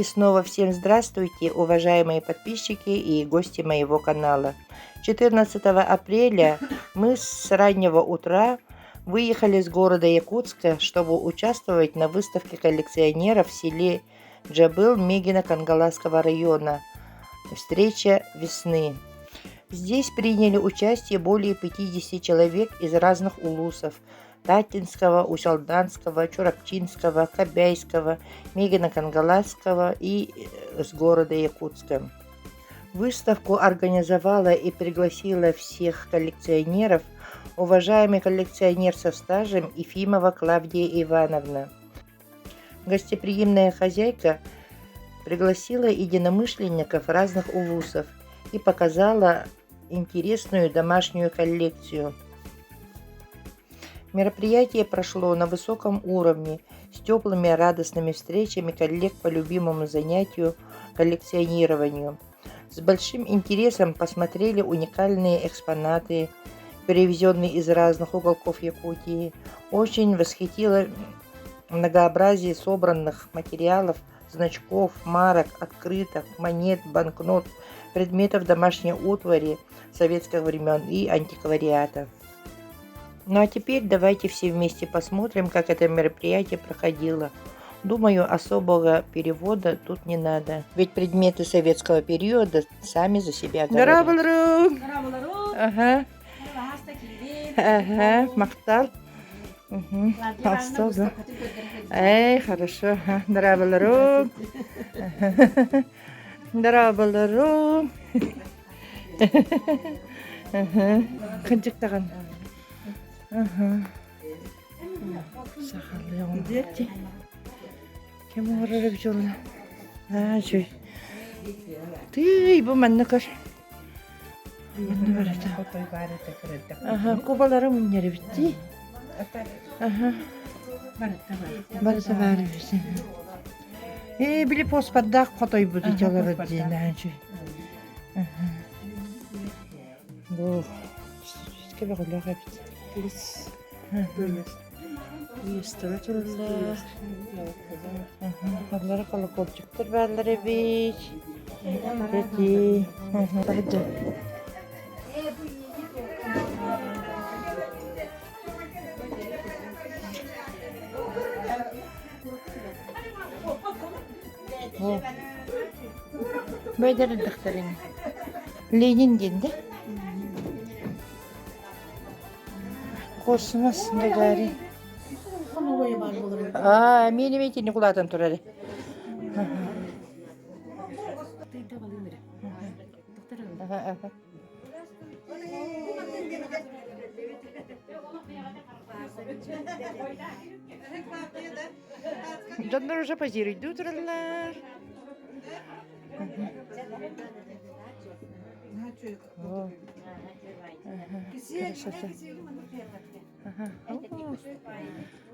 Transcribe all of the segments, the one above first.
И снова всем здравствуйте, уважаемые подписчики и гости моего канала. 14 апреля мы с раннего утра выехали с города Якутска, чтобы участвовать на выставке коллекционеров в селе Джабыл Мегино-Кангаласского района «Встреча весны». Здесь приняли участие более 50 человек из разных улусов – Татинского, Усалданского, Чурапчинского, Кобяйского, Мегино-Кангаласского и с города Якутска. Выставку организовала и пригласила всех коллекционеров уважаемый коллекционер со стажем Ефимова Клавдия Ивановна. Гостеприимная хозяйка пригласила единомышленников разных улусов и показала интересную домашнюю коллекцию. Мероприятие прошло на высоком уровне, с теплыми радостными встречами коллег по любимому занятию коллекционированию. С большим интересом посмотрели уникальные экспонаты, привезенные из разных уголков Якутии. Очень восхитило многообразие собранных материалов, значков, марок, открыток, монет, банкнот, предметов домашней утвари советских времен и антиквариата. Ну а теперь давайте все вместе посмотрим, как это мероприятие проходило. Думаю, особого перевода тут не надо. Ведь предметы советского периода сами за себя говорят. Ага. Ага, махтал. Угу. Эй, хорошо. Дорооболоруҥ. Дорооболоруҥ. Кырдьык даҕаны. Сахалыы оҥорбут Ким оҥорор эбит уонна? Аа, үчүгэй. Тыый, бу манна көр. Манна барыта. Аха, кубалары мунньар эбит дии. Аха. Барыта баар эбит. Ээ, били поспордаах хотойбут ити олорор диэн аа, үчүгэй. Бу кэбэҕэлээх эбит. Выставка тураллар. Аллара колокольчиктар бааллар эбит. Эти. Таһырдьа. Бэйдэр элбэхтэрин. Ленин диэн да? Космос Гагарин. Аа, мин эмиэ итинник улаатан турар. Дьоннор уже позируйдуу тураллар.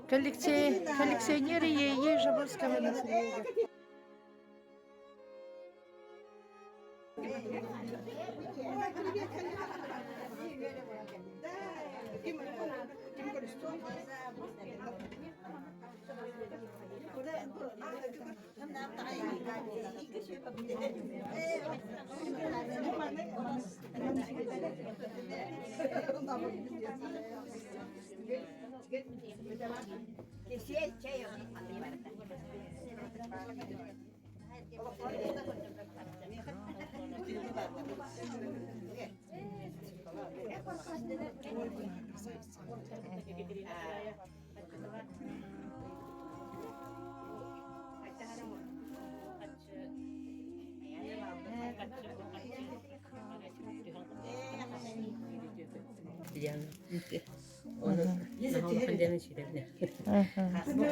Коллекционеры ЕЕ Жабырского наследия.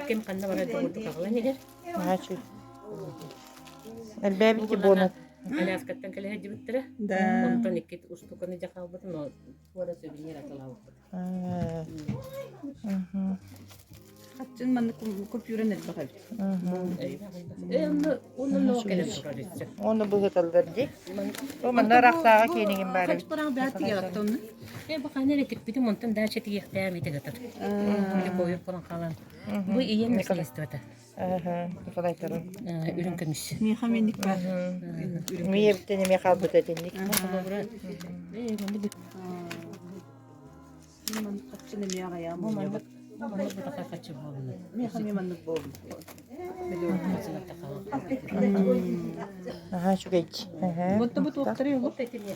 Ким ханна барар курдук аҕалан иһэр. Элбээбит бонус. Аляскаттан кэлэ сылдьыбыттара. Онтон икки устуканы дьэ хаалбытым, туора сувенир атылаабыппыт. Чын маннык купюран элбэх эбит. Э, онно ноо кэлэн турар өссө. Оны быһыталлар дии. Бу манна арахтааҕа киэнигин баар эбит. Хачпараҥ бэт тигэҕэттэ онно. Э, бу ханна эрэ тикпитим, онтон дача тигэхтээм ити гытар. Или койуп болан хаалан. Бу ийэм наследствота. Аха, Николай Таров. Үрүҥ көмүс. Миэхэ менник бар. Миэбиттэн эмиэ хаалбыт этинник. Холобура, э, манна бу Маннык хаччын эмиэ аҕайаам. бу маннык бу маннык бутаха хаччы буолуна. Миэхэ эмиэ маннык буолбут. Аха, үчүгэйдии. Аха. Вот бу туохтары Вот эти мне.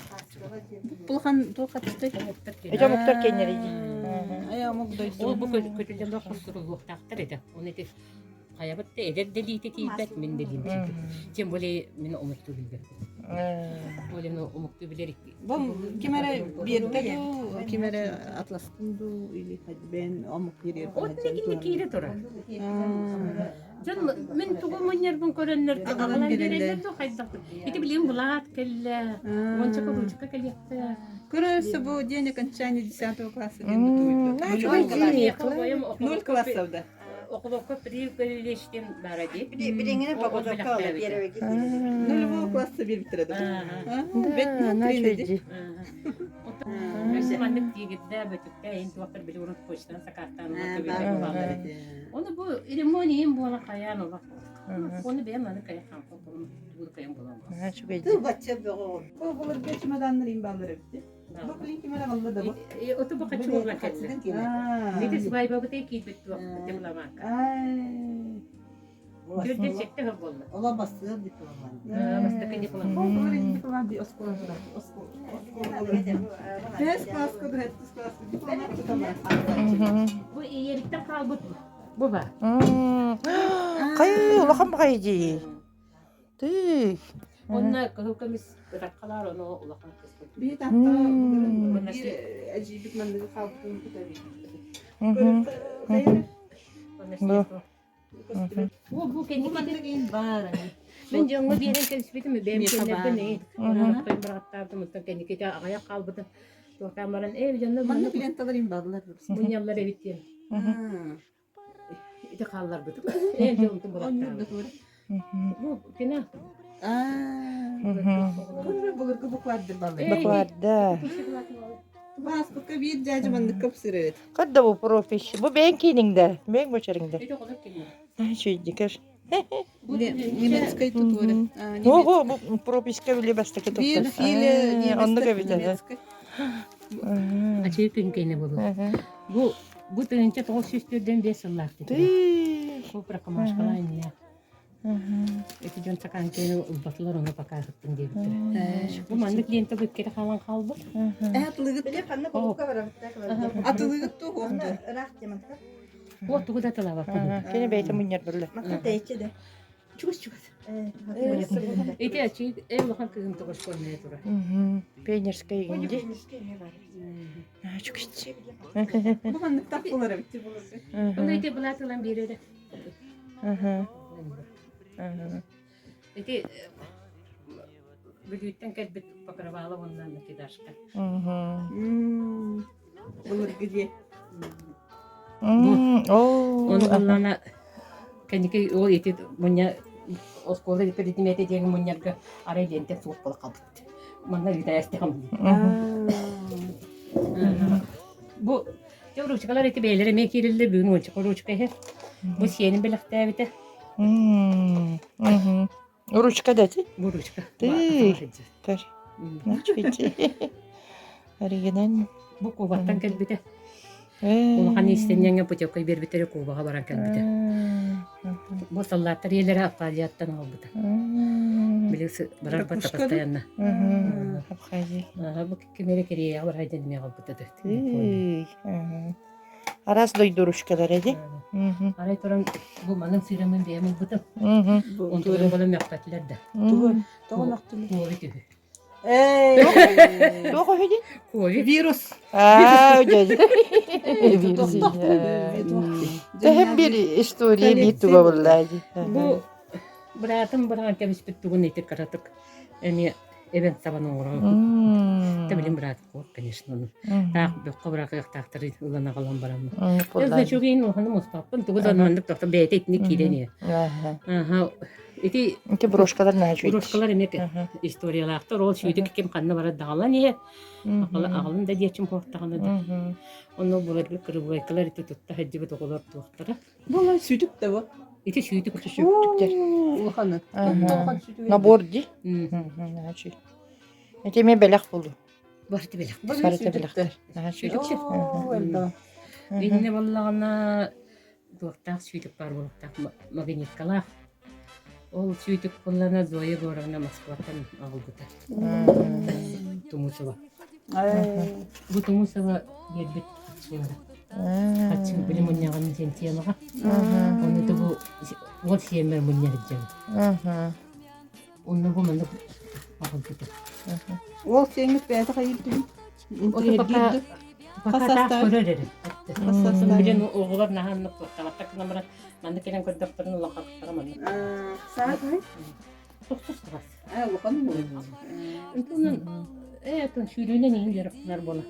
Улахан туох хатыстай? Ити омуктар киэннэрий. Ая омук дойду. Ол бу көтүллэн бах суруллуохтаахтар этэ. Оны ити хайабыт да эдэр дэлиитэ тиийбэт, мин дэлиим тиийбэт. Тем более мин омуктуу билбэппин. Более омуктуу билэр Бу ким эрэ биэрдэ дуу, ким эрэ атластын дуу или бэйэн омук бириэр От кини киирэ турар. Дьон мин тугу мунньарбын көрөннөр аҕалан биэрэллэр дуу хайдах Ити билигин былаат кэллэ, уонча ручка кэлиэхтээх. Көрөөсө бу день окончания 10 класса диэн Ноль классов да. Околокко привлечтен бара дии. Билиҥҥинэн погодка первый Нулевого класса биэрбиттэрэ да. Да, начали. Өссө маннык тиигирдэ, бөтүктэ, ин туохтар били урут почтаны сакаастаан Оны бу ремонт иин буола хайаан олох. Оны бэйэм маны кайа хаампа тугу кайан булан. Тыл бачча бөҕө. Бу былыргы чемоданнар им бааллар эбит. Бу билин ким эрэ аҕалла да бу. Оту бу хаччы кэллэ. Ити свайбабытай киирбит туох дипломат. Дүрдэ сетте хыл буолла. Ола бастыыр дипломат. Бастакы диплом. Бу былыр дипломат ди оскуола оскуола. Бэс класска бэс класска дипломат тутамар. Бу иериттен хаалбыт бу ба. Кай улахан баҕайы дии. Тыый. Онно кыһыл көмүс ытархалаар ону улахан кыспыт. Биһи таатта биир эдьиийбит манныгы хаалбытын кытары. Бу бу кэнники Мин дьоҥҥо биэрэн кэбиспитим бэйэм кэннэрбин ээ. Онон бырахтаабытым оттон кэнники аҕыйах хаалбытым. Туохтаан баран ээ дьонно Маннык ленталар им бааллар. мунньаллар эбит диэн. Ити хаалларбытым. Ээ дьонтум булаттаабытым. Бу кина Былыргы буквардар баллар. Букварда. Бааспыкка биир дьаадьы маннык кэпсиир эбит. Хадда бу профиш. Бу бэйэҥ кииниҥдэ. Бэйэҥ бочарыҥда. Чүйдикер. Немецкай тутуора. Ого, бу прописка били бастакы Биир туттар. филе Оннук эбит немецкай. Ачыы күн болу. Бу бу тыһыынча 945 сыллаах Тыы. Бу прокомашкала иннэ. Эти дьон сакаан киэни ылбатылар ону пока ыһыттын диэбиттэрэ. Бу маннык лента быккере хаалан хаалбыт. Э атылыгыт Били ханна кулукка барабыттар. атылыгыт туу хуохту. Ыраах тематка. О тугу да тылабаппын. Кини бэйэтэ мунньар булла. Макка тэйчи да. Чугас чугас. Ити ачыы э улахан кыһым тугу школьная тура. Пионерская инди. Чугас. Бу маннык так болар эбит буласы. Оны ити былаат ылан биэрэрэ. Ити Бүлүүттэн кэлбит покрывало уонна накидашка. Былыргы дьиэ. Оны ыллана кэнники ол ити мунньа оскуола предмети диэн мунньарга арай лиэнтэн суох буола хаалбыт. Манна ыытайастыҕым. Бу дьэ ручкалар ити бэйэлэрэ эмиэ киирэллэр бүгүн уонча ручка иһэр. Бу сиэнин бэлэхтээбитэ. Ручка да ти? Бу ручка. Ты. Көр. Оригинально. Бу Кубаттан кэлбитэ. Улахан иистэнньэҥҥэ путевка биэрбиттэрэ Кубаҕа баран кэлбитэ. Бу саллааттар ийэлэрэ Абхазияттан аҕалбыта. Били барар Ракушка да? постоянно. Абхазия. Бу ким эрэ Кореяҕа барар диэн эмиэ аҕалбыта да. Араас дойду ручкалара ди. Арай туран бу манан сыырамын бэйэм ылбытым. Онтуларын балам мөхпөтүлэр да. Тугу? Тоҕо мөхтүлэр? Ковид үһү. Туох үһү дии? Ковид. Вирус. Аа, дьэ. Вирус. Тэһэн бир история биир туга буллаа дии. Бу быраатым быраан кэбиспит тугун ити кыратык эмиэ. Эбэн сабан оҥорон. Та билим быраат конечно ону. Таах бөххө быраакыахтаахтары ылан аҕалан бараммын. Значогин улаханы муспаппын тугу да маннык тохто бэйэтэ итинник киирэн иһэр. Аха ити Ити брошкалар наһаа үчүгэй. Брошкалар эмиэ историялаахтар ол сүүтүк ким ханна барар даҕалан иһэр. Аҕалын да диэчим хуохтаҕына да. Онно былыргы кырыбыайкалар ити тутта сылдьыбыт оҕолор туохтара. Була сүүтүк да бу. Ити сүүтүк. Сүүтүктэр. Улаханы. Набор ди. Наһаа үчүгэй. Ити эмиэ бэлэх буолу. Барыта бэлэх. Барыта бэлэхтэр. Наһаа үчүгэй. Иннэ буоллаҕына туохтаах сүүтүк баар буолуохтаах магниткалаах. Ол сүүтүк буоллаҕына Зоя Егоровна Москваттан аҕалбыта. Тумусова. Бу Тумусова биэрбит хаччылара. Хаччы били мунньаҕын сентиялаҕа. Ону да бу уол сиэммэр мунньа сылдьабын. Онно бу маннык аҕалбыта. Уол сиэҥҥит бэйэтэ хайыыр Пока пока таах көрөр эрэ. Билэн оҕолор наһаа оннук туохтаабаттар гынан баран маннык кэлэн көрдөхтөрүнэ улахаттара маннык. Саатый? Тохсус кылаас. Ээ, улахан буолуо. Онтон ээ сүүрүүнэн иһин дьарыктанар буола.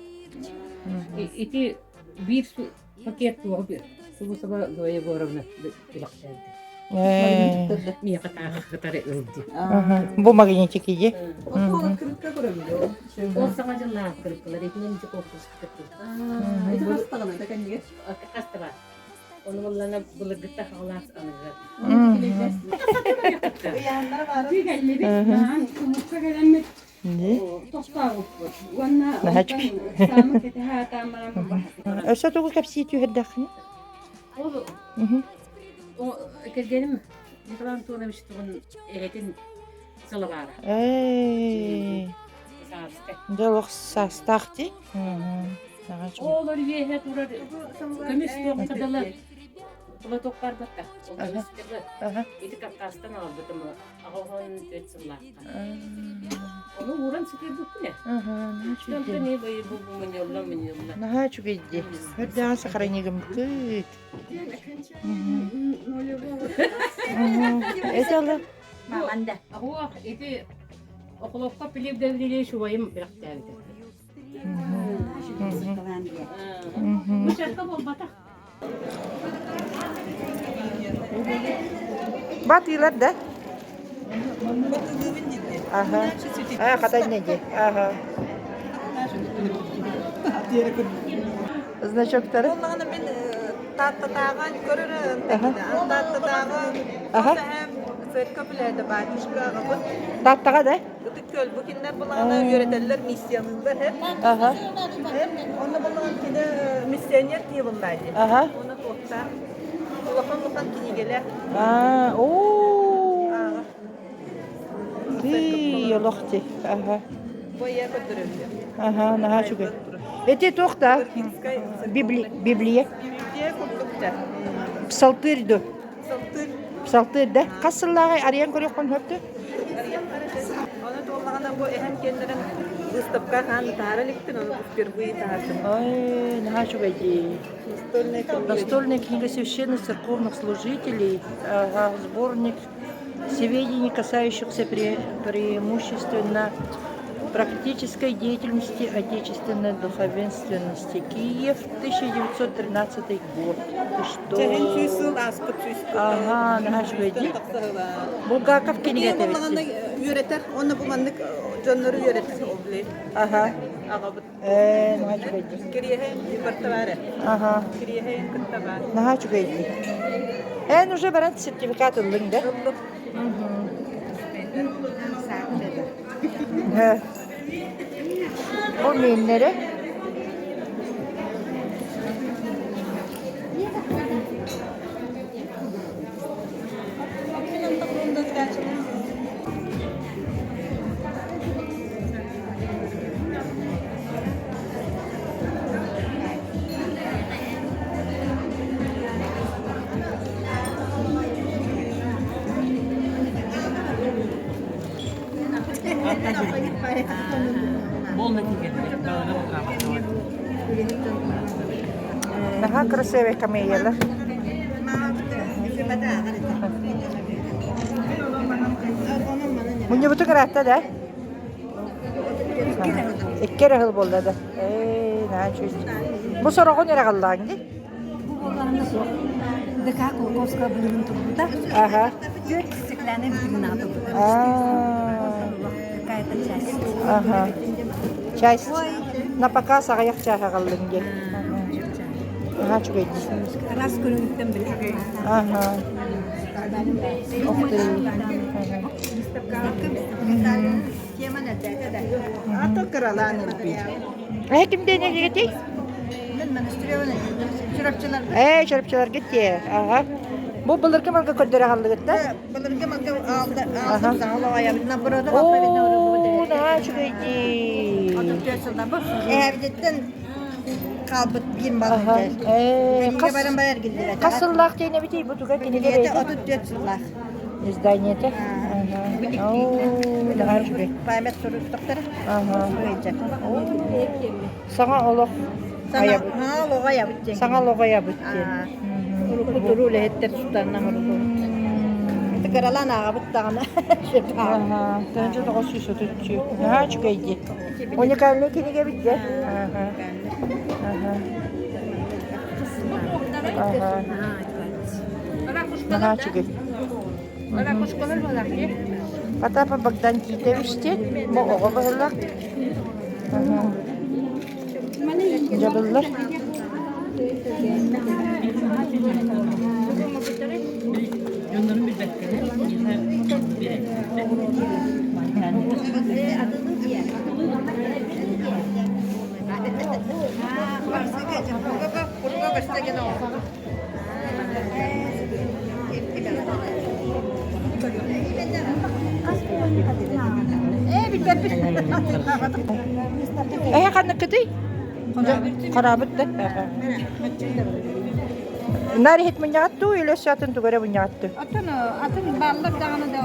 Ити биир пакет туоҕу субу-саба Зоя Егоровна билэхтээбит. Миэхэ таах кытары ылды. Бу магнитик иди. Ол саҥа дьыллаах кырыккылар итинэн ити конкурс Ити хастаҕына да кэннигэр? Хастаба. Ону буллана былыргыта хаҕалаас аныгы. Ыйааннара баара. Кулуупка кэлэммит тохтообуппут. Уонна саамы кэтэһэ атаамаран Өссө тугу кэпсии түһэрдэххинэ? Ол кэргэним Николай Антонович тугун эһэтин сылабаара. Эй. Сааска. Дьэ олох саастаах дии. Олор үөһэ турар көмүс туохха дылы платок барбатта. Ол көмүс ити Кавказтан аҕалбытым 84 сыллаахха. Ону ууран сытыйбыппын ээ. Онтон бу мунньулла мунньулла. Наһаа үчүгэй дии. Үрдээҕин сохранигыммыт. Это ала. Маманда. Ох, ити Охлопко Пилип Гаврильевич убайым бэлэхтээбитэ. Бу чарка буолбатах. Батыылар да? Аха. А, хатай не Ага. Значоктары? Оннағына мен тааттатааҕан көрөр тааттатааҕан церковь билээдэ батюшка аҕабыт Тааттаҕа да? Ытык Күөл бу кинилэр булаҕына үөрэтэллэр миссиялыыллар һэ. Аха. Онно булаҕын кини миссионер киһи буллаа дии. Аха. Оны туохтаах улахан улахан кинигэлээх. Аа, оо. Тыы, олох дии. Аха. Бу ийэ көрдөрөллөр. Аха, наһаа үчүгэй. Эти туох да? Библия. Библия курдук да. Псалтырь ду. Псалтырь. Псалтырь да. Хас сыллааҕы арыйан көрүөххүн сөптө? Оны туоллаҕына бу эһэм киэннэрин выставка хаан таһара иликтин, ону впервые таһардым. Ой, наһаа үчүгэй дии. Настольная книга. Настольная книга священных церковных служителей, ага, сборник сведений, касающихся преимущественно практической деятельности отечественной духовенственности. Киев, 1913 год. Ты что? Ага, наһаа үчүгэй дии. Булгаков кинигэтэ Үөрэтэр, уонна бу маннык дьоннору үөрэтэр ол били. Ага. Аҕабыт. Ээ, наһаа үчүгэй дии. Кириэһэйин барта баар. Ага. Кириэһэйин кытта баар. Наһаа үчүгэй дии. Эн уже баран сертификат ыллыҥ да? Ыллым. Бу мииннэри Наһаа красивый камеялар. Мунньубуту кыраатта да? Икки эрэ сыл буолла да. Ээ, наһаа үчүгэй. Бу сороҕун эрэ аҕаллаҕыҥ дии. Бу буоллаҕына суох. ДК Кулаковского былырыын турбута. Аха. Түөрт стеклянный витрина турбута. Какая-то часть. Ага. Часть. На показ аҕыйах чааһы аҕаллыҥ диэн. Наһаа үчүгэй дии. Раз көрүҥүттэн билэр. Ага. Ух ты. Ато кыралаан ылбыт. Эһэ ким диэн эдигитий? Чурапчылар. Ээ, чурапчыларгыт дии. Аха. Бу былыргы малга көрдөрө аҕаллыгыт да? Былыргы малга алды саҕалаҕайабыт. Наброда Оо, наһаа үчүгэй дии. Эһэбититтэн хаалбыт биир мал Аха. Ээ, Кириигэ хас баран барар эргиллибэтэ. хас сыллаах диэн эбитий бу туга кинигэ Кинигэтэ бэйэтэ? 34 сыллаах. Издание-те? Ага. Оо, наһаа үчүгэй. Память суруттахтара. Ага. Саҥа олох айабыт. Саҥа олоҕу айабыт диэн. Саҥа олоҕу айабыт диэн. Урукку туруу үлэһиттэр тустарынан урукку. Кыралаан ааҕабыт даҕаны. Ага. 1933. Наһаа үчүгэй дии. Уникальный кинигэ эбит дьэ. Ага. Ага. Ага. Наһаа үчүгэй. Потапа Богдан Титович диэн бу оҕо быһыылаах. Дьабыллар. Дьоннорун билбэккэлэр, Эһэ ханныккытый? Хараабыт да. Нар иһит мунньаҕат дуу или өссө атын тугу эрэ мунньаҕат дуу? Атын атын баллар даҕаны да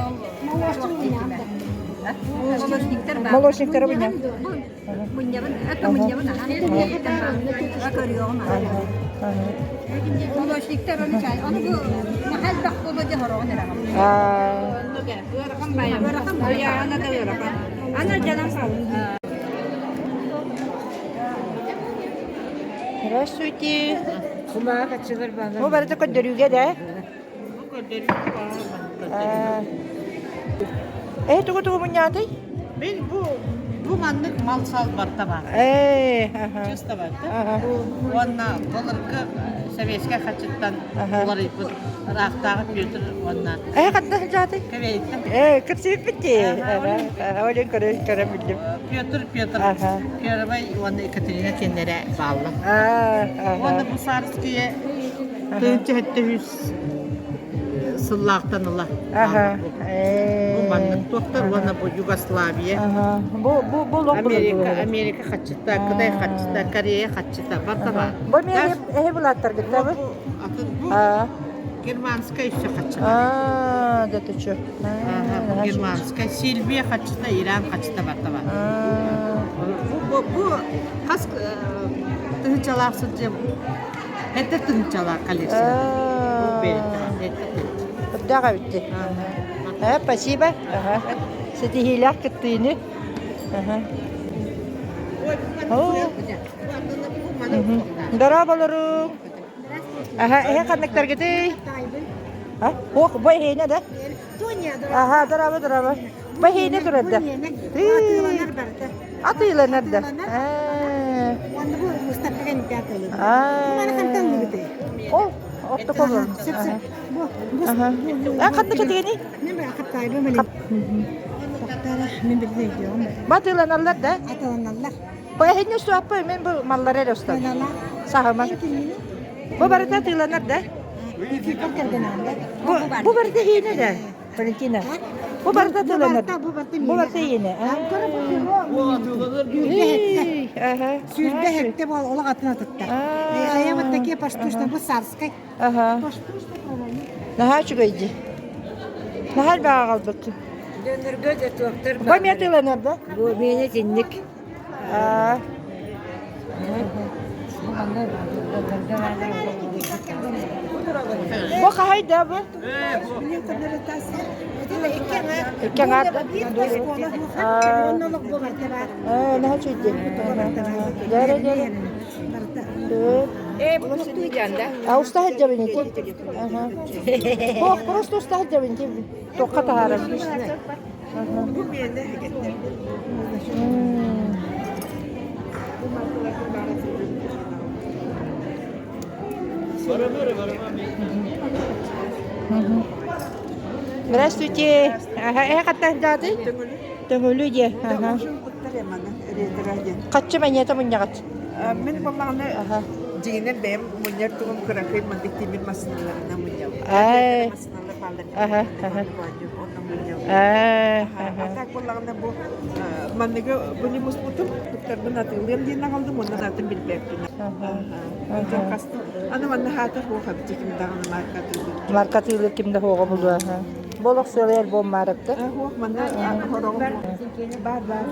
молочниктар баар. Молочниктары мунньа. Мунньабын, это мунньабын ахан. Көрүөҕүм ахан. Молочниктар ону чай. Ону бу нахал бах боло дьэ хороҕун эрэҕим. Ыарахан байа. Ыарахан байа. да ыарахан. Ана жанам Здравствуйте. Бу барыта көрдөрүүгэ да? Э, тугу тугу мунньаатый? Мен бу бу маннык мал-сал барта бар. Э, аха. Чисто барта. Аха. Уонна былыргы советскай хачыттан уларыйбыт ыраахтааҕы Петр уонна Э, ханна сылдьаатый? Кэбээйиттэн Э, кэпсэппит дии. Аха, олен көрө көрө билдим. Петр Петр Аха. Первый уонна Екатерина тиэннэрэ баалла. Аа, аха. Уонна бу Саарские тыынча сэттэ үс сыллаахтан ыла Аха. бу маннык туохтар уонна бу Югославия Аха. Бу бу бу лох Америка Америка хаччыта Кытай хаччыта Корея хаччыта барта бар Бу миэхэ эһи булааттаргытта бу? Атын бу Аа. германская еще хаччыта. Аа, да ты чё? Бу германская Сильвия хаччыта Иран хаччыта барта бар. Бу бу бу хас тыһыынчалаах сылдьа это тыһыынчалаах коллекция. Бу бэйэтэ Үрдээх эбитти. Э, спасибо. Ага. Ситиһиилээх кыттыыны. Ага. О. Дорооболоруҥ. Аха, эһэ ханныктаргытый? А? Ох, бу эһиэнэ да? Аха, дорообо, дорообо. Бу эһиэнэ турар да? Атыыланар да. Ол, ортоколун. Ага. Ханнык этигений? Батыыланаллар да? Бу эһинне суаппы мен бу маллары эрэ устар. Саһыма. Бу барыта атыыланар да? Бу бу барыта иһиэнэ да? Валентина. Бу барыта атыыланар. Бу барыта иһиэнэ. Сүүрбэ хэттэ бол олох атын атыттар. Я вот такие поштучно, бу царскай. Аха. Наһаа үчүгэй дии. Наһаа элбэҕи аҕалбыт. Дьоннорго да туохтар Бу эмиэ атыыланар да? Бу миэнэ итинник. Аа. Бу хаһай да бу? Икки аҥаар да? Ээ, наһаа үчүгэй. Дьэ, дьэ. А уста сылдьабын ити. Ох, просто уста сылдьабын ити. Туохха таһаарар? Бу миэнэ эгэттэр. Здравствуйте. Ага, э хатта даты? Төҥүлү диэ. Ага. Хаччы маньята мунньаҕат. Мин буоллаҕына дьиҥинэн бэйэм мунньар тугум кыракый маннык тимир массыыналарынан мунньабын. Массыыналар бааллар онно мунньабын. А так буоллаҕына бу манныгы буни муспутум туттарбын атыылыам диэн аҕалдым уонна атын билбэппин. Аны манна хаатар хуох эбит ким даҕаны марка атыылыыр. Марка атыылыыр ким да хуоҕа булуо. Бу олох сыалай альбом маарыкта. Хуох манна хороҕум баар баар.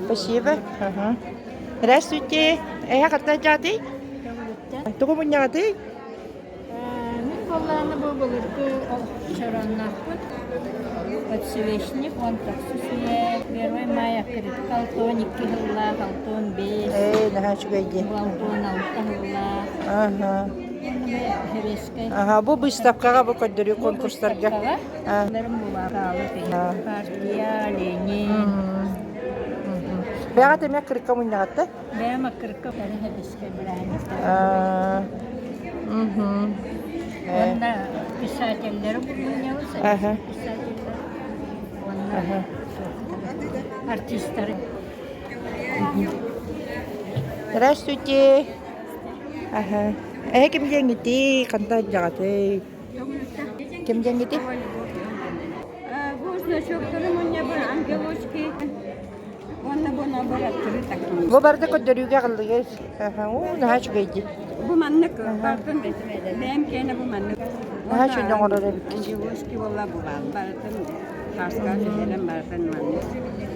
Спасибо. Ага. Здравствуйте. Эһэ хатта дьаатый? Тугу мунньаҕытый? Мин буоллаҕына бу былыргы чоронноохпут. Подсвечник он тахсыс үйэ, Первый мая открытка алтон икки сыллаах, алтон бес, Ээ, наһаа үчүгэй дии. бу алтон алта сыллаах. Ага. Советскай. Ага, бу выставкаҕа бу көрдөрүү Бу конкурстарга. выставкаҕа партия, Ленин. Бэҕэ эмиэ кырыкка мунньаҕатта? Бэйэм аккырыкка советскай бырааһынньыктар. Уонна писателлэри мунньабын, советскай писателлэр. Уонна артистары. Здравствуйте. Ага. Эһэ ким диэҥҥитий? Хантан дьаҕатый? Ким диэҥҥитий? Бу значоктары мунньабын ангелочки уонна бу набор открыток. Бу барыта көрдөрүүгэ аҕаллыгар. Уу, наһаа үчүгэй дии. Бу маннык бартын бэйэм киэнэ бу маннык. Наһаа үчүгэй оҥорор эбит. Ангелочки буолла бу барытын хааска түһэрэн барытын маннык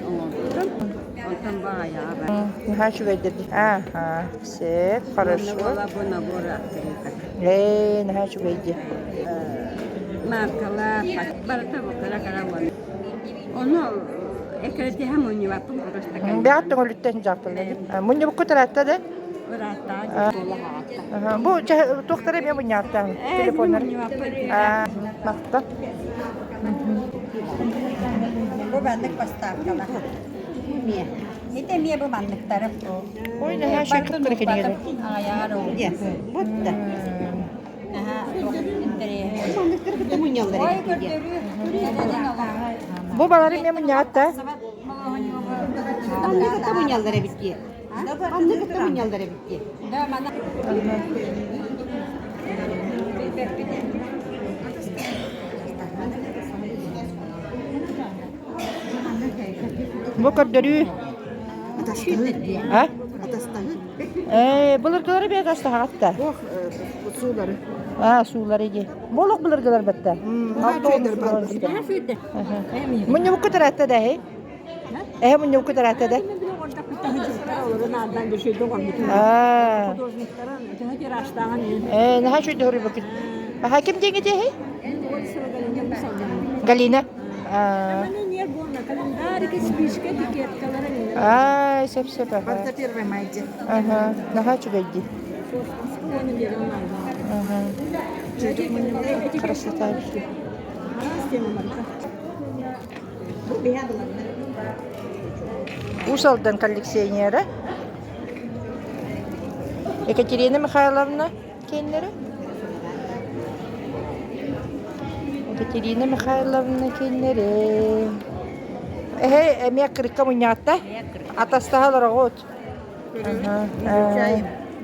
оҥорбутум. Онтон бу айаҕа бар. Наһаа үчүгэйдэр дии. Ага, сеп, Манна хорошо. буолла бу набор открыток. Ээ, наһаа үчүгэй дии. Маркалар, барыта бу кыра-кыра уонна. Ону эккирэтиһэ мунньубаппын просто Бэҕэт төҥөлүттэн дьааппыллар. Мунньубукку таратта да? Ырааттаҕа Бу туохтара эмиэ мунньааттаан телефоннар. Махта. Бу маннык поставкалар. Ити эмиэ бу манныктары. Ой, наһаа шакыттар кинигэлэр. Бутта. Бу балары эмиэ мунньаатта. Анны кытта мунньаллар эбит дии. Анны кытта мунньаллар эбит дии. Бу көрдөрүү. А? Ээ, былыргылары бэйэ тастаһаҕатта. Ох, суулары. Аа, суулары дии. Болох былыргылар батта. Мунньубукку таратта да эһи? Эһэ мунньубукку таратта да? Аа. Ээ, наһаа үчүгэй хоруйбуккут. Аха, ким диэҥҥит эһи? Галина. Аа. Аа, сөп сөп аха. Барыта первый майде. Аха, наһаа үчүгэй дии. Аха. Красота вообще. Уус Алдан коллекционера Екатерина Михайловна Кеннери. Екатерина Михайловна Кеннери. Эһэ эмиэ кырыкка мунньаатта. Атастаһа олороҕут.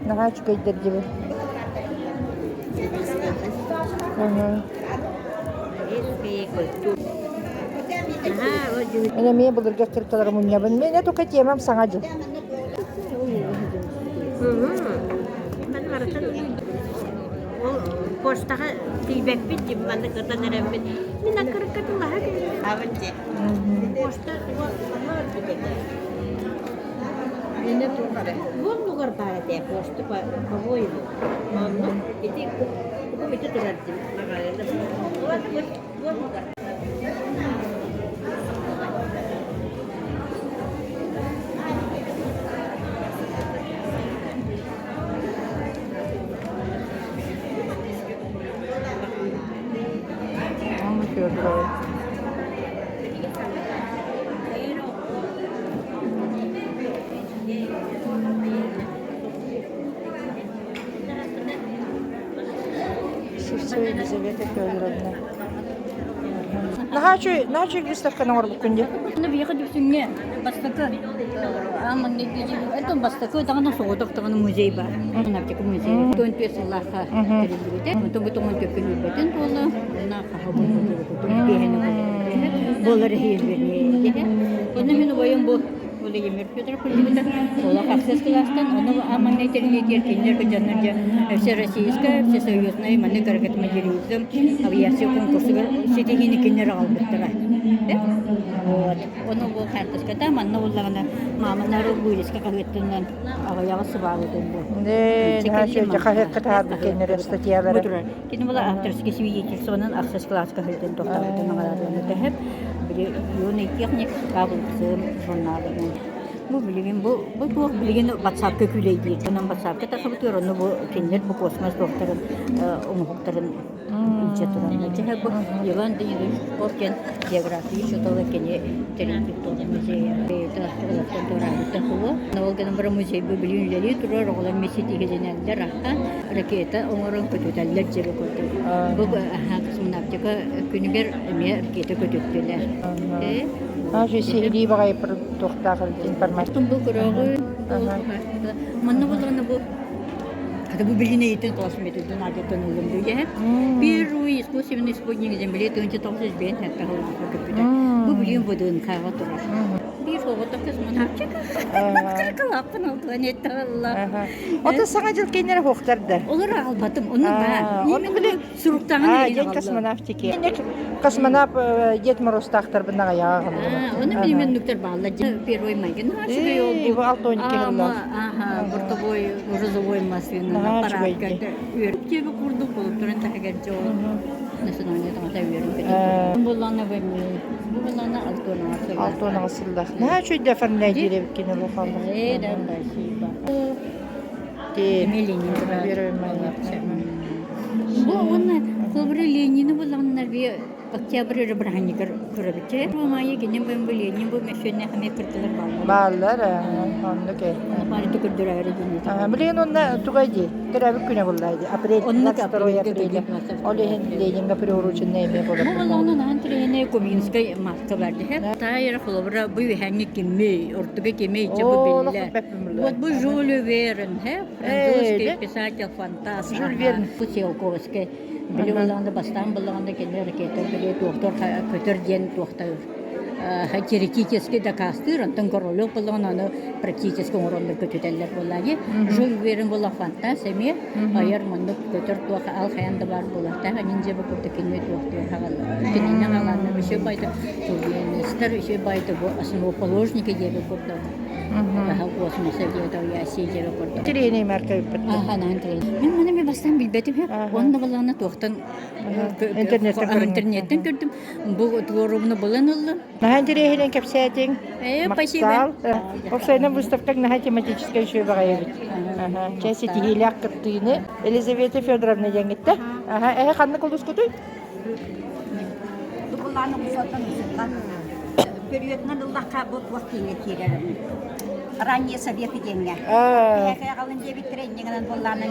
Наһаа үчүгэйдэр диби. Мен эмиэ былыргы кыркалары мунньабын. Мен только темам саҥа дьыл. Ол почтаҕа тиийбэппит дии манна кытан эрэммит. Мин аккырыкка тылаһа кэллим. Почта манна барбыт этэ. Инне туох эрэ. Буоннугар баар этэ почта по-моему. Оннук ити кукум ити турар дим маҕаһыына. Буоннугар. Анна Федорова. Сивцева Елизавета Федоровна. Наһаа үчүгэй, наһаа үчүгэй выставканы оҥорбуккун дии. Биһиэхэ Дүпсүҥҥэ бастакы это бастакы даҕаны соҕотох даҕаны музей баар. Аптека музей. 15 сыллаахха тэриллибитэ. Онтон бу тоҥон төккүлүүрбэтин туола уонна хаһа буолар иһиэлбэрниэ. Онно мин убайым бу Владимир Федоров кырдьыбыта. Олох ахсыс кылаастан ону аманнай тэрилиитигэр кинилэр кыдьаннар дьэ всероссийскай, всесоюзнай маннык ракетомоделизм авиация конкурсугар ситиһиини кинилэр аҕалбыттара. Вот. Ону бу хаартыската манна буллаҕына мааманар вырезка хаһыаттынан аҕыйаҕы сыбаабытын бу. Хаһыакка таһаарбыт кинилэр статьялара. Кини була авторское свидетельствонан ахсыс кылааска сылдьан тохтообутун наҕараадалана тэһэр. Били юный техник Павловцым журналынан. Бу билигин бу бу туох билигин ватсапка күүлэйдиир. Онон ватсапка тахсыбытыгар онно бу кинилэр бу космос туохтарын оҥоһуктарын илдьэ тураллар. Дьэ бу Иван Данилович Коркин география учуутала кини тэрийбит туох музейа. Бэйэтэ олохтон туораабыта буолуо. Ол гынан баран музей бу билигин үлэлии турар, оҕолор мисситиһилинэллэр аха ракета оҥорон көтүтэллэр дьиэ курдук. Бу космонавтика күнүгэр эмиэ ракета көтүттүлэр. Сиһилии баҕайы туохтаах информация. Бу көрөҕүн, манна буоллаҕына бу Это бу билин эйтин косметикten адеттан ылым дүйэ. Первый искусственный спутник Земли 1905 хаттаһылаахха көппүтэ. Бу билин ВДНХ-ҕа турар. Биир оҕото космонавтика. Кылааппын алтуан етталла. Ото саҥа дьыл кэннэрэ хуохтар да. Олор аҕалбатым, ону баар. Оны били суруктаҕын День космонавтики. Космонавт Дед Морозтаахтарбын аҕайаҕа Оны билимен нүктер баалла. Первый майгын Бу алтоники Ага, бортовой грузовой машина парадка үөрүп диэби курдук болуп туран таһыгар жол национальный таҥата үөрүп кетет. Буллана бу буллана алтуонаҕа сыллах. Алтуонаҕа сыллах. Наһаа үчүгэй оформляй диэбиккин улахалла. Э, да, спасибо. Ленин Бу уонна холобура Ленини буллаҕыннар би Октябрь эрэ бырааһынньыгар көрөбүт. Бу маайы гинем бу Ленин бу мөссүөннээх эмиэ кыртылар бааллар. Бааллар, оннук ээ. Баары көрдөрөөрү дии. Билигин онно тугай дии, төрөөбүт күнэ буллаа дии. Апрель, 22 апреля. Ол иһин Ленинга приуроченный эмиэ болор. Бу болоонун ахан тирэһине Кубинскай маска бар дии. Таайра холобура бу үһэҥҥэ кимий, ортуга кимий дьэ бу биллэр. Вот бу Жюль Верн, французский писатель фантаст. Жюль Верн. Бу Циолковский. Били буоллаҕына бастаан буоллаҕына кини ракета били туохтар көтөр диэн туохтар теоретически дакаастыыр, онтон Королев буоллаҕына ону практически оҥороннор көтүтэллэр буоллаҕа. Жюль Верн буолла фантаст эмиэ айар маннык көтөр туох ал хайан да баар буолуохтаах ниндзя бу курдук кини туохтуур кинини хаалаанна үчүгэй байда турбинистар үчүгэй байда бу основоположники диэби курдук космоса авиация диэби курдук Тренинг марка ыппыт. Анаан тренинг. Мин маны мен бастаан билбэтим. Онно балаана туохтан Интернеттен көрдүм. Интернеттен көрдүм. Бу туорумну булан ыллым. Наһаа интэриэһинэн кэпсээтиҥ. Э, спасибо. Опсайынан выставкаҥ наһаа тематическай үчүгэй баҕайы эбит. Чэ, ситиһиилээх кыттыыны Елизавета Федоровна диэҥҥиттэ. Аха, эһэ ханнык улуускутуй? Дукулааны усуоттан усуттан Периодынан ыллахха бу туох кииҥэ киирэр ранние советы диэҥҥэ. Кэһэкэ диэбиттэрэ инньэ буоллаанан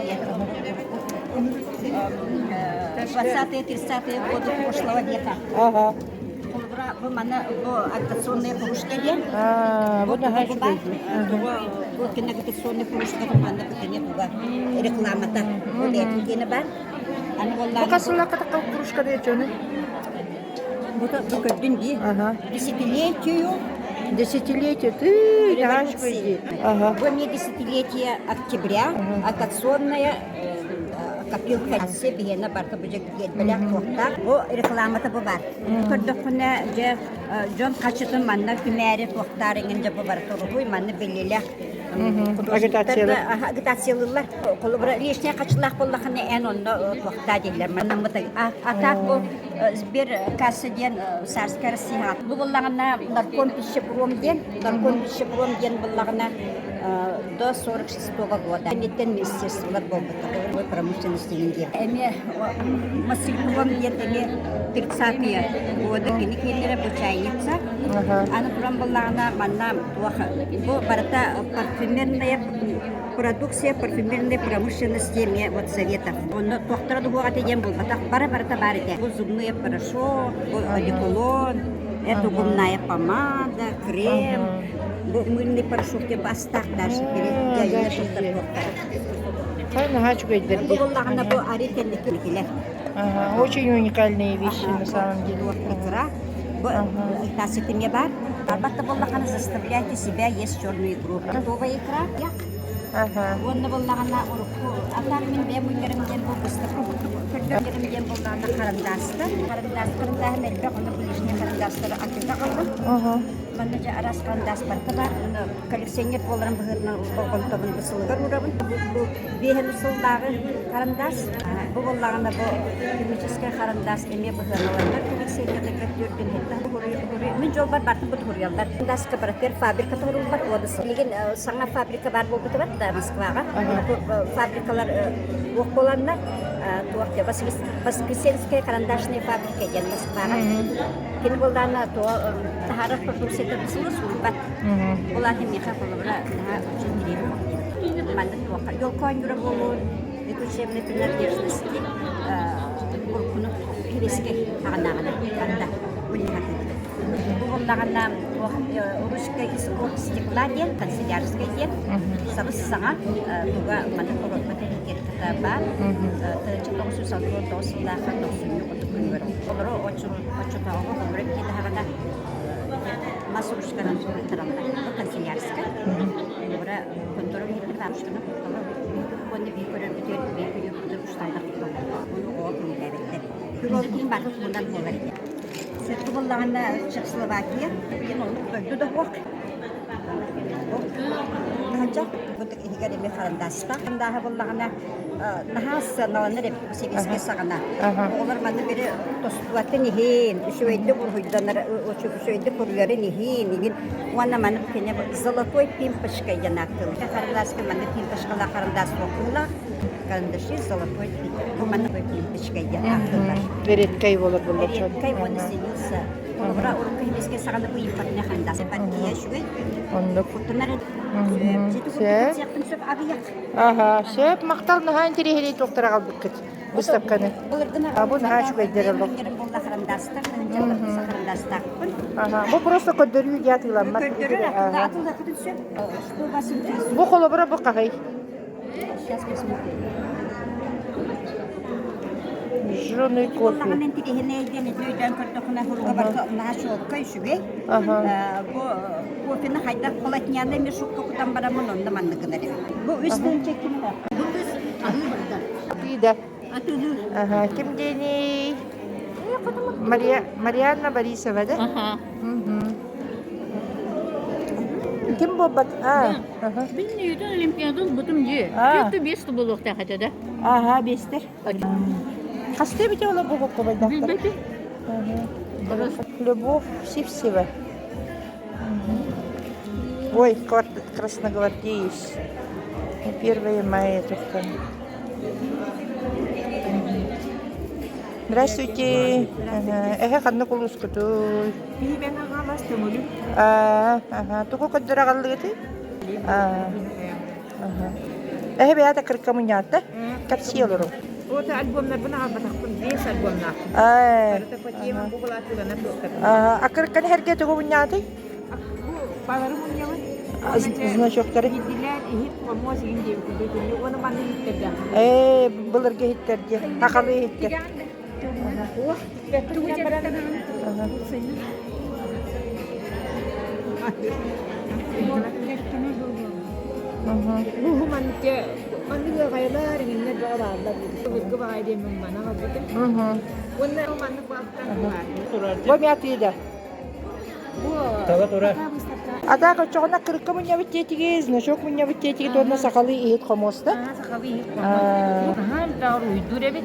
20-е 30-е годы прошлого века. Ага. Бу маны бу агитационная кружка диэн. Бу наһаа үчүгэй. Бу агитационная кружка манна кытыне туга рекламата. Бу бэйэтин диэни бар. Аны Бу хасыллака кружка диэчөни. Бу көрдүн дии. Десятилетию. Десятилетие. Ты, революции. Ага. Бу эмиэ десятилетие октября, агитационная копилка биһиэнэ барыта бу дьэ туохтаах. Бу рекламата бу бар. Көрдөххүнэ дьэ дьон хачытын манна түмээри туохтаар иҥин дьэ бу барыта уруһуй манна биллилэх. Агитациялар. Агитациялыыллар. Холобура, лишний хачылаах буоллахына эн онно туохтаа дииллэр. Маннаммыт а так бу сберкасса диэн Царская Россия. Бу буллаҕына нарком пищепром диэн, нарком пищепром диэн буллаҕына до 46 года. Кэнниттэн министерстволар буолбуттар. Промышленность деген диэн. Эмиэ Моссельпром диэн эмиэ 30-е годы кини киэннэрэ бу чайница. Аны туран буллаҕына манна туох бу барыта парфюмерная продукция парфюмерной промышленности эмиэ вот советов. Онно туохтара дуһуоҕа диэн булбатах бары барыта баар этэ. Бу зубные порошок, бу одеколон, это губная помада, крем, бу мыльный порошок деп бастаах даже Хай наһаа үчүгэйдэр Бу буллаҕына бу ари кэнникилэр. Очень уникальные вещи на самом деле. Икра. Бу тасытымя бар. Албатта буллаҕына заставляйте себя есть черную икру. Готовая икра. Уонна буллаҕына урукку атаах мин бэйэм мунньарым диэн бу быстакы көрдөрөрүм диэн буллаҕына харандааста. Харандаас харандааһым элбэх, онно бу лишний харандаастары атыыга аҕаллым. Манна дьэ араас харандаас барыта баар. Ону коллекционер буоларым быһыытынан болҕомтобун бысылыгар уурабын. Бу биэһин сыллааҕы харандаас. Бу буоллаҕына бу химическэй харандаас эмиэ быһыаналанар коллекционердарга түөртүн Мин дьолбор бартын бу туһуруйаллар. Харандааска барытыгар фабрика туһуруллар. Билигин саҥа фабрика баар буолбута бар да Москваҕа. Фабрикалар уох буоланнар туох Воскресенская карандашная фабрика диэн Москваҕа. Кини буоллаана туо таһаарар продукцията бысылы суурбат. Ол аата миэхэ холобура наһаа очень интэриэһинэй. Маннык туохха елка оонньуура буолуун, учебной принадлежности уруккуну кириэскэ аҕынааҕына барда мунньахатыыбыт. Бу буоллаҕына туох ручка из оргстекла диэн канцелярскай диэн сабыс саҥа туга маннык коробка этикетката баар 1969 сыллаахха тохсунньу отут күнүгэр олору оччотооҕу холобура киэтэһэҕинэ мас ручканан суруйтараллар канцелярскай холобура контора иһиттэр ручканы тутталлар уонна биир көрөрбүтүгэр биир күнү усталлар тутталлар ону оҕо көҥүллээбэттэр Пилоткин бары туһунан буолар этэ. Сөпкө буллаҕына Чехословакия диэн оннук дойду да суох. Таһырдьа бу иһигэр эмиэ харандааста. Харандааһы буллаҕына наһаа сыаналанар эбит бу сэбиэскэй саҕана. Оҕолор манна били тостубатын иһин, үчүгэйдик уруһуйданар, үчүгэйдик уруйарын иһин, иҥин уонна маны кини золотой пимпочка диэн ааттыыллар. Харандааска манна пимпочкалаах харандаас суох быһыылаах. Карандаши золотой бу манна пимпочка диэн ааттыыллар. Редкай буолар буоллар. Редкай уонна ценился. Холобура, урукку химическэй саҕана бу импортный харандаас партия үчүгэй. Оннук. Куттанар Сөп. Сөп абыйах. Аха, сөп. Махтал наһаа интэриэһинэй туохтара аҕалбыккыт выставканы. А бу наһаа үчүгэйдэр олох. Буолла харандаастар, харандаастаахпын. Аха, бу просто көрдөрүү диye атыыламмат. Көрдөрөр атыылахытын сөп. Что вас интересует? Бу холобура бу хаһый? Сейчас посмотрим. Жженый кофе. Улахан интириэһинэй диэн ити өйдөөн көрдөххүнэ хуруга барыта наһаа чуолкай үчүгэй. Бу кофены хайдах полотняный мешокка кутан бараммын онно маннык гынар эбит. Бу үс тыһыынча ким Бу кыз аһыы барда. Атыыда. Атыылыыр. Ага, ким диэний? Мария, Марианна Борисова, да? Ага. Ким буолбат? А, ага. Мин Ньютон Олимпиада ылбытым дии. А. Түөртү биэс буолуохтаах этэ да. Ага, биэстэр. Хастыы бите ола бу кубайдахтар? Билбэтим. Любовь Сивцева. Ой, красногвардеец. 1 мая только. Здравствуйте. Эһэ ханна кулускутуй? Биһи аҕалас төҥүлүм. Ага, тугу көрдөрө Аа, Эһэ бэйэтэ кырка мунньаатта. Кэпсии олору. Ота альбомнарбын аҕалбатахпын, биэс альбомнаахпын. Аа. Барыта по темам бу былаатылана туохтар. Акырыкканы эргэ тугу мунньаатый? Бу балары мунньабын. Значоктары. Иһитилэр, иһит, хомуос иһин диэбит курдук. Уонна манна иһиттердээх. Ээ, былыргы иһиттэр дии. Хахалы иһиттэр. Бу маннык маннык ыаҕайалар иҥиннэр бөҕө бааллар. Былыргы баҕайы диэммин маны аҕалбытым. Уонна маннык баалтан баар. Бу мятыда. Тала тура. А так оччоҕуна кырыкка мунньабыт диэтиги, значок мунньабыт диэтиги уонна сахалыы иһит хомуоста. Сахалыы иһит хомуос. Наһаа элбэх уруһуйдуур эбит.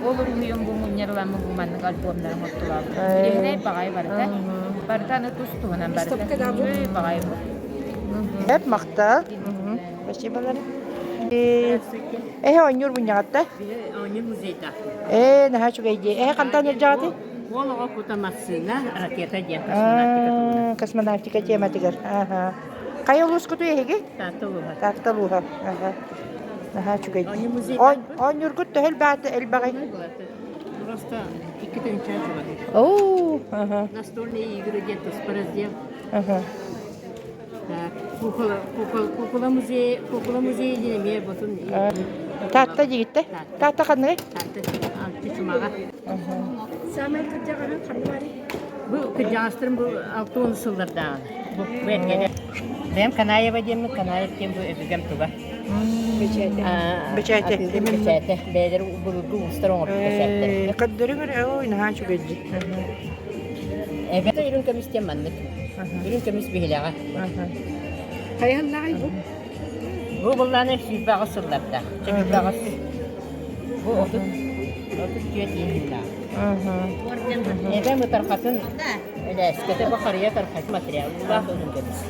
Ол уруһуйум бу мунньарыламмын бу маннык альбомнарым оттулаабыт. Интэриэһинэй баҕайы барыта. Барыта аны тус туһунан барыта. Үчүгэй баҕайы бу. Эп махтал. Спасибо, Лара. Эһэ оонньуур мунньаҕатта? Оонньуур музейдаах. Ээ, наһаа үчүгэй дии. Эһэ хантан илдьэҕитий? Уол оҕо кута массыына, ракета диэн космонавтика туһунан. Космонавтика тематыгар. Аха. Хайа улуускутуй эһиги? Таатта улууһа. Таатта улууһа. Аха. Наһаа үчүгэй. Оонньуургут төһө элбэҕи элбэҕий? Просто икки тыһыынча чугас. Оо, аха. Настольные игры диэн туспа раздел. Аха. Кукула, кукула, кукула музей, кукула музей диэн эмиэ бутун Таатта дигиттэ. Таатта ханныгый? Таатта Чучумаҕа. Саамай кырдьаҕаһын ханна барый? Бу кырдьаҕастарым бу 60 сыллардааҕы. Бу бу эргэнэ. Бэйэм Канаева диэммин, Канаев диэн бу өбүгэм туга. Бэчээтэ. Бэчээтэ. Бэчээтэ. Бэйэлэр былыргы уустар оҥорбут бэчээттэрэ. Көрдөрүҥ эрэ, ой, наһаа үчүгэй дии. Эбэтэ үрүҥ көмүс диэн маннык. Үрүҥ көмүс биһилэҕэ. Хайаллаҕай бу? Бу быллааны 28 сыллардаах. 28. Бу 30 34 иһиннээх. Эбэм ытархатын элээскэтэ бу харыйа тархат материаллаах үрүҥ көмүс.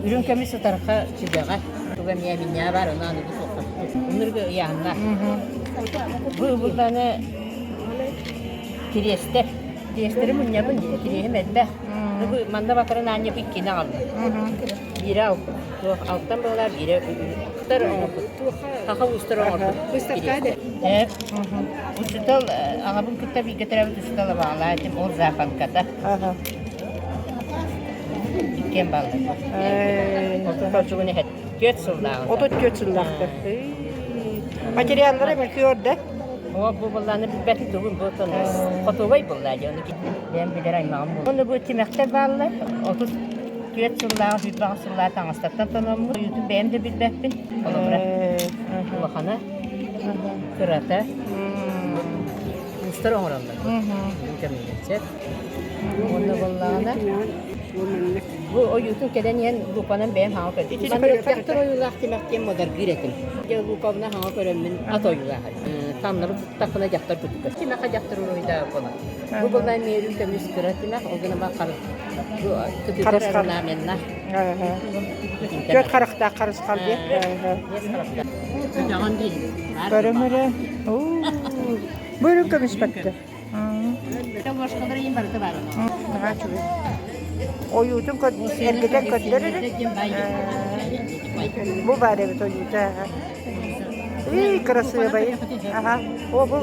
Үрүҥ көмүс ытарха сүгэҕэ. Туга эмиэ минньээ бар, ону аныгы суохха. Унурга ыйааһыннаах. Бу быллааны Кириэстэр. Кириэстэри мунньабын, кириэһим элбэх. Бу манна батарын аанньа иккини аҕаллым. Биирэ туох алтан буолар, биирэ устар оҥорбут. Саха уустар оҥорбут. Э, учутал аҕабын кытта бииргэ төрөөбүт учутал абаҕалаа этим, ол запанката. Иккиэн бааллар. Отут иһэт. Түөрт сыллааҕы. 34 сыллаахтар. Материаллара мөлкүөр да? Оо, бу былааны билбэтим тугун бу отон хотуобай булла дии, ону бэйэм билэр аймаҕым буолла. Ону бу тимэхтэр бааллар, 34 сыллааҕы, 28 сыллааҕы таҥастартан тономмут. Ойуутун бэйэм да билбэппин. Холобура, улахана, кырата, уустар оҥороллор. Кэмигэр Уонна буоллаҕына, бу ойуутун кэлэн иһэн лупанан бэйэм хаҥа көрдүм. Дьахтар ойуулаах тимэх диэн модаргыыр этим. Дьэ лупабына хаҥа көрөммүн ат ойуулаах этим. Таҥнары туттахпына дьахтар курдук. Тимэхэ дьахтар уруһуйдаа буолар. Бу буолла эмиэ үрүҥ көмүс кыра тимэх, ол гынан баран кытыытар орнаменнаах. Түөрт харахтаах харысхал диэн. Көтөҕөн диэн. Көрөм эрэ. Бу үрүҥ көмүс баттар. Ойуутун эргитэн көрдөр эрэ. Бу баар эбит ойуута. Ий, кырасыабай. Аха. О, бу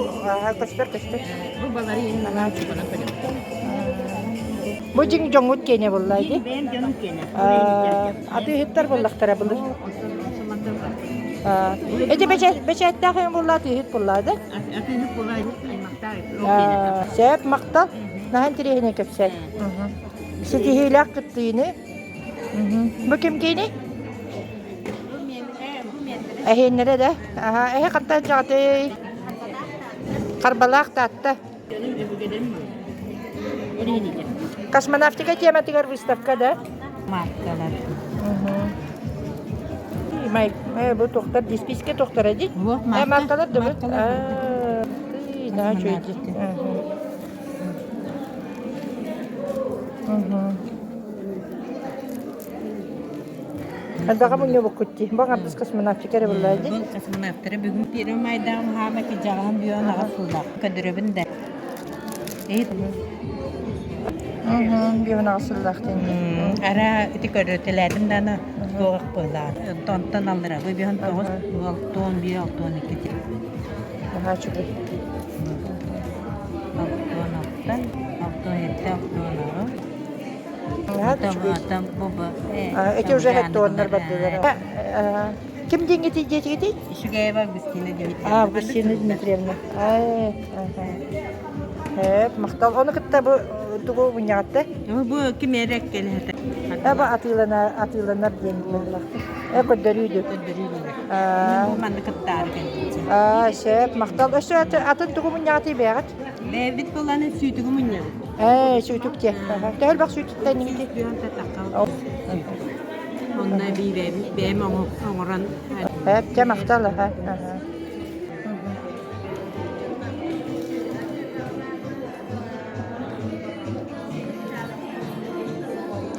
көстөр көстөр. Бу балары Бу дьиҥ дьоҥҥут киэнэ буолла ди. Бэйэм дьонум киэнэ. Атыыһыттар буоллахтара былыр. Эти бэчээттээх эҥин буолла атыыһыт буолла да? Атыыһыт буолла Сөп, махтал. Наһаа интэриэһинэй кэпсээн. Ситиһиилээх кыттыыны. Бу ким кииний? Эһиэннэрэ да? Аха, эһэ хантан дьаҕатый? Харбалаах Таатта. Космонавтика тематыгар выставка да? Маркалар. Май, бу тохтар дисписке тохтара ди. Э, маркалар да бу. На, чуйди. Элбэҕи мунньубуккут дии. Бу аҥардас космонавтика эрэ буоллаа дии. Бу космонавтары бүгүн первый майдаҕым хаама кыдьаҕаһым бүөн аҕыс сыллаах көдөрөбүн да. Бүөн аҕыс сыллаах диэн. Ара ити көрөтөлээтим дааны туох быһылаан. Онтон аллара бу бүөн тоҕус алтон биир алтон икки. Наһаа үчүгэй. Алтон алтан, алтон ette, алтон аҕыс. Эти уже хеттуоннар бардылар. Ким диэҥҥитий диэтигитий? Ишугаева Августина Дмитриевна. Августина Дмитриевна. Эп, махтал. Ону кытта бу тугу мунньаҕатта? Бу ким эрэ кэлэһэтэ. Бу атыыланар атыыланар диэн буоллах. Э көрдөрүүдү. Бу манна кыттаары кэлбитим. Аа, сөп, махтал. Өссө атын тугу мунньаҕытый бэйэҕит? Бэйэбит буолан сүүтүгү мунньабыт. Ээ, сүүтүк диэ. Төһө элбэх сүүтүктэн инки? Онно эбии бэйэм оҥорон. Эп, дьэ махтал, аха.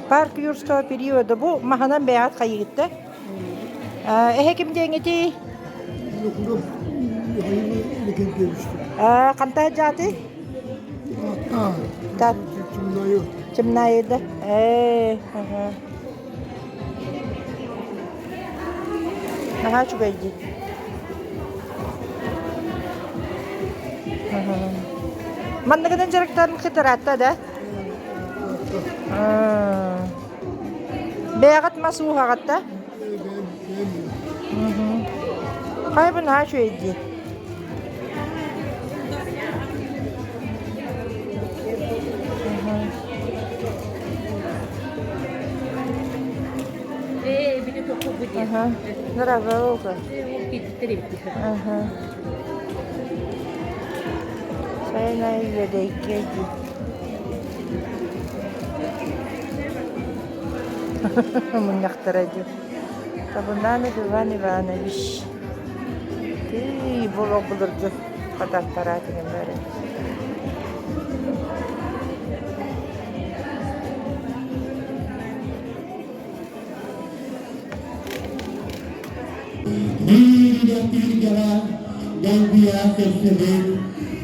Парк юрского периода бу маһынан бэйэҕит хайыгытта? Эһэ ким диэҥитий? Хантаа дьааты? Чымнаайы да. Ээ, Наһаа үчүгэй дии. Манныгынан дьарыктарын кытараатта да? Бэйэҕит мас ууһаҕыт да? Хайа бу наһаа үчүгэй дии. Здорово. Ага. Сайына үөдэйгэ дии. Мунньахтара дии. Табунанов Иван Иванович. Тыый, бұл былыргы хатартара деген бәрі. Биир Долгуйа көрсөбүт,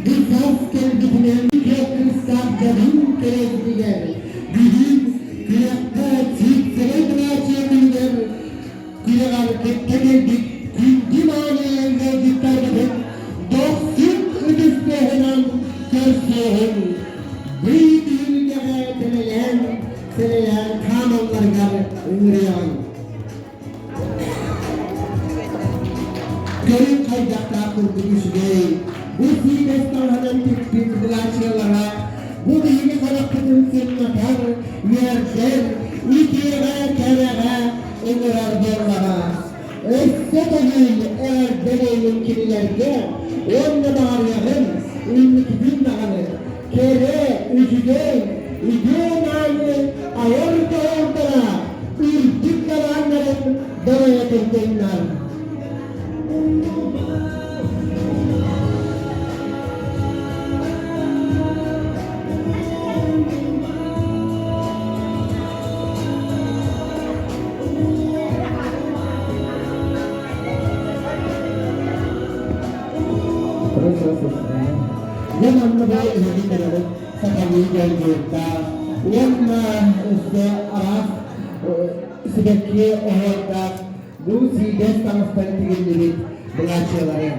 бу саас кэлбитинэн кыыстаах дьабын кэрэзигэр, бүгүн күрэххэ Сииксэрэ Млачия күнүгэр күрэҕэр кытта кэлбит күндү мааны ыалдьыттарбытын дохсун ытыс тыаһынан көрсүөҕүҥ. Бый түһүлгэҕэ тэлэлээн, сэлэлээн хаамалларыгар ыҥырыаҕыҥ. Көрүҥ хайдахтаах курдук үчүгэй, бу сиидэс таҥаһынан тикпит былаачыйалара бу биһиги харахпытын сымнатар, үөрдэр, үтүөҕэ, кэрэҕэ ыҥырар буоллаҕа. Өссө төгүл эҕэрдэ буоллун кинилэргэ уонна баҕарыаҕым инникитин даҕаны кэрэ, үчүгэй, үтүө мааны айар доҕордоро үрдүк далааннарын доройо турдуннар. Дьэ манна бу эһиги көрөбүт сахалыы дьоллуурдаах уонна өссө араас сибэкки оһуордаах бу сиидэс таҥастан тигиллибит былаачыйалары.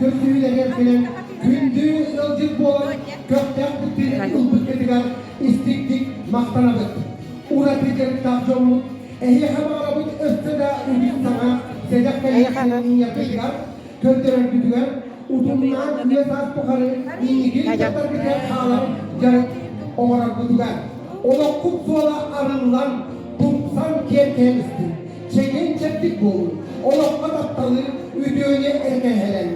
Көрсүһүүлэригэр кэлэн күндү ыалдьыт буолан көхтөөх кыттыыны ылбыккытыгар истиҥник махтанабыт. Ураты дьарыктаах дьоммут эһиэхэ баҕарабыт өссө да үгүс саҥа сэдэх кэлиитин көрдөрөргүтүгэр утумнаан үйэ саас тухары инники дьахтаргытыгар хаалар дьарык оҥороргутугар олоххут суола арыллан тупсан киэркэйэн истин чэгиэн-чэбдик буолун олоххо тапталы үтүөнү эркэһэлэн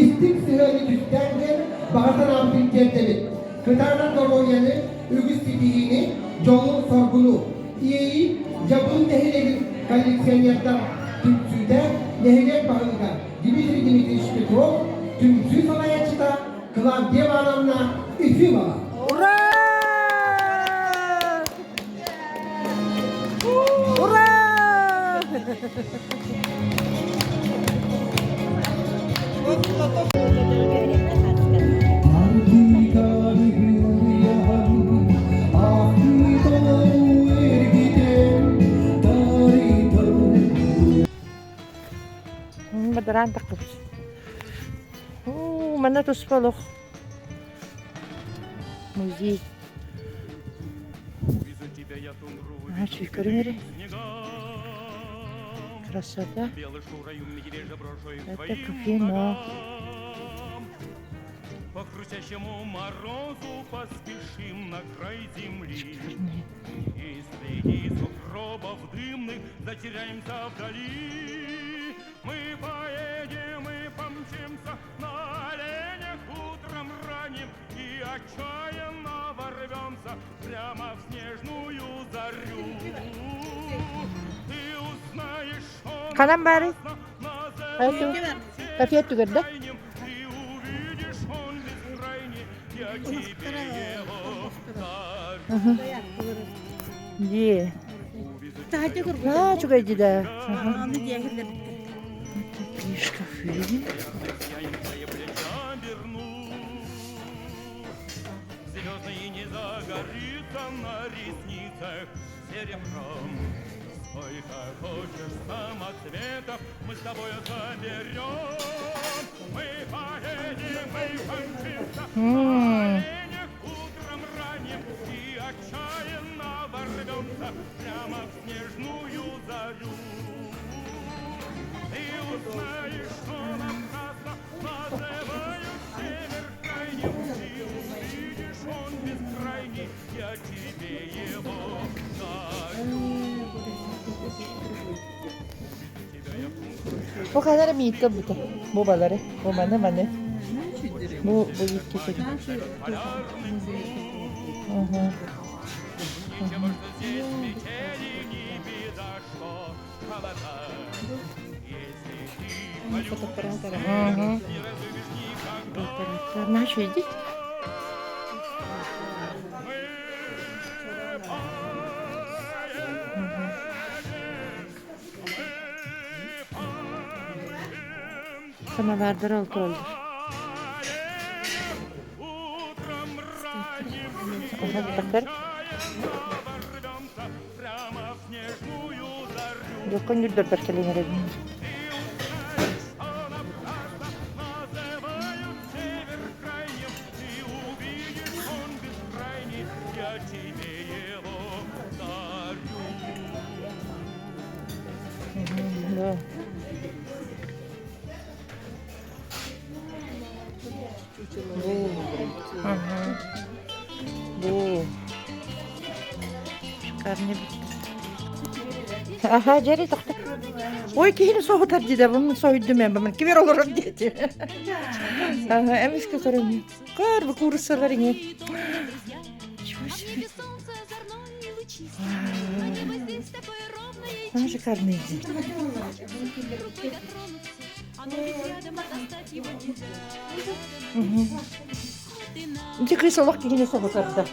истиҥ сыһыаны түстээн диэн баҕа санаабытын тиэрдэбит кытаанах доруобуйаны үгүс ситиһиини дьолу-соргуну Иэйии Дьабыл нэһилиэгин коллекционердар түмсүүтэ нэһилиэк баһылыга Дмитрий Дмитриевич Петров, түмсүү салайааччыта Клавдия Ивановна Ефимова. Ура! Ура! Бадараан таххыбыт. Уу, манна туспа олох. Музей. Көрүҥ эрэ. Красота. Это кафе, По хрустящему морозу поспешим на край земли. И среди сугробов дымных затеряемся вдали. Мы поедем и помчимся на оленях утром ранним и отчаянно ворвемся прямо в снежную зарю. Ты узнаешь, что Ханан баары? Кофе түгэрдэ? Дии. Аа, үчүгэй да. Такие шкафы. Звездный не загорится на ресницах серебром. Сколько хочешь самоцветов мы с тобою соберем. Мы поедем, мы помчимся на оленях утром ранним и отчаянно ворвемся прямо в снежную зарю. Ты узнаешь, что напрасно называют север крайним. Ты увидишь, он бескрайний, я тебе его дарю. Бу ханара мииккэ бута. Бу балары. Бу маны маны. Бу бу икки Угу. Ничего, что здесь метели, не беда, что холода. Если ты полюбишь север, не разлюбишь никогда. Нашу идите. Самовардар ол тураллар. Тахтар. Дьоккон үрдөрбөр кэлин эрэбин. Да. Ага. Бу. Шикарный. Аха, дьэри тохто. Ой, киһини соһутар дии бу соһуйдум ээ, бу кибер олорор диэти. Ага, эмискэ көрөм. Көр, бу кууруссалар иҥэ. Чего себе. А, шикарный день. Ити кыыс олох киһини соһутарда.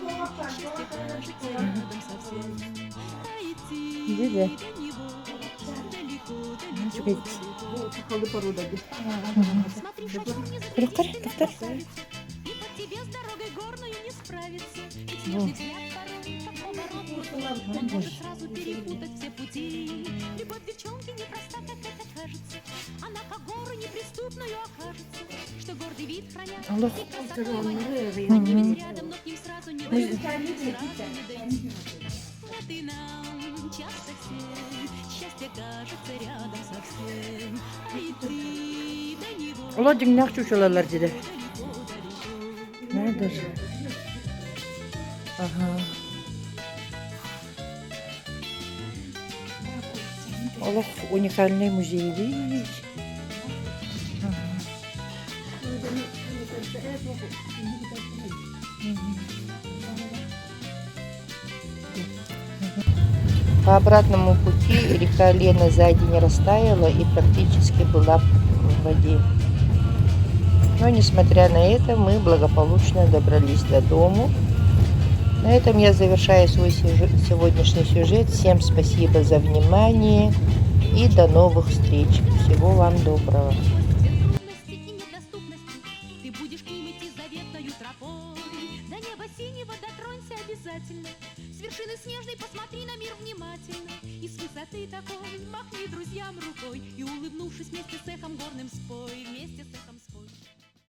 Диде. Үчүгэй. Көрүктөр, токтор. Олох. Олор дьиҥнээх чуучалалар дьиде. Надо же. Ага. Олох уникальный музей видите? По обратному пути река Лена за день растаяла и практически была в воде. Но, несмотря на это, мы благополучно добрались до дому. На этом я завершаю свой сегодняшний сюжет. Всем спасибо за внимание и до новых встреч. Всего вам доброго. До неба синего дотронься обязательно. С вершины снежной посмотри на мир внимательно. И с высоты такой махни друзьям рукой. И улыбнувшись вместе с эхом горным спой. Вместе с эхом.